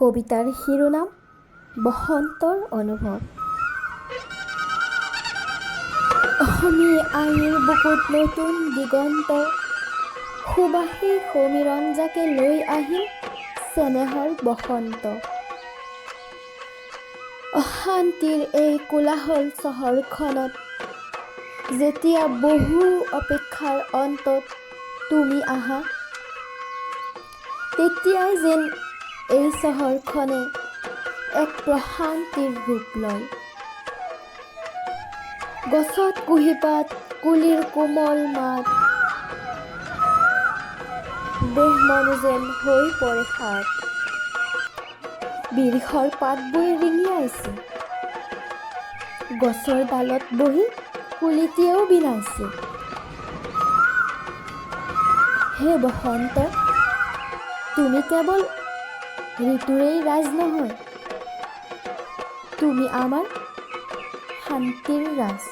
কবিতাৰ শিৰোনাম বসন্তৰ অনুভৱ। অসমী আইৰ বুকুত নতুন দিগন্ত, সুবাসী সমীৰণ জাকে লৈ আহিল চেনেহৰ বসন্ত। অশান্তিৰ এই কোলাহল চহৰখনত যেতিয়া বহু অপেক্ষাৰ অন্তত তুমি আহা, তেতিয়াই যেন এই চহৰখনে এক প্ৰশান্তিৰ ৰূপ লয়। গছত কুঁহিপাত, কুলিৰ কোমল মাত, দেহ মন যেন হৈ পৰে শাত। বিৰিখৰ পাতবোৰে ৰিঙিয়াইছে, গছৰ ডালত বহি কুলিটিয়েও বিনাইছে। হে বসন্ত, তুমি কেৱল ঋতুৰেই ৰাজ নহয়, তুমি আমাৰ শান্তিৰ ৰাজ।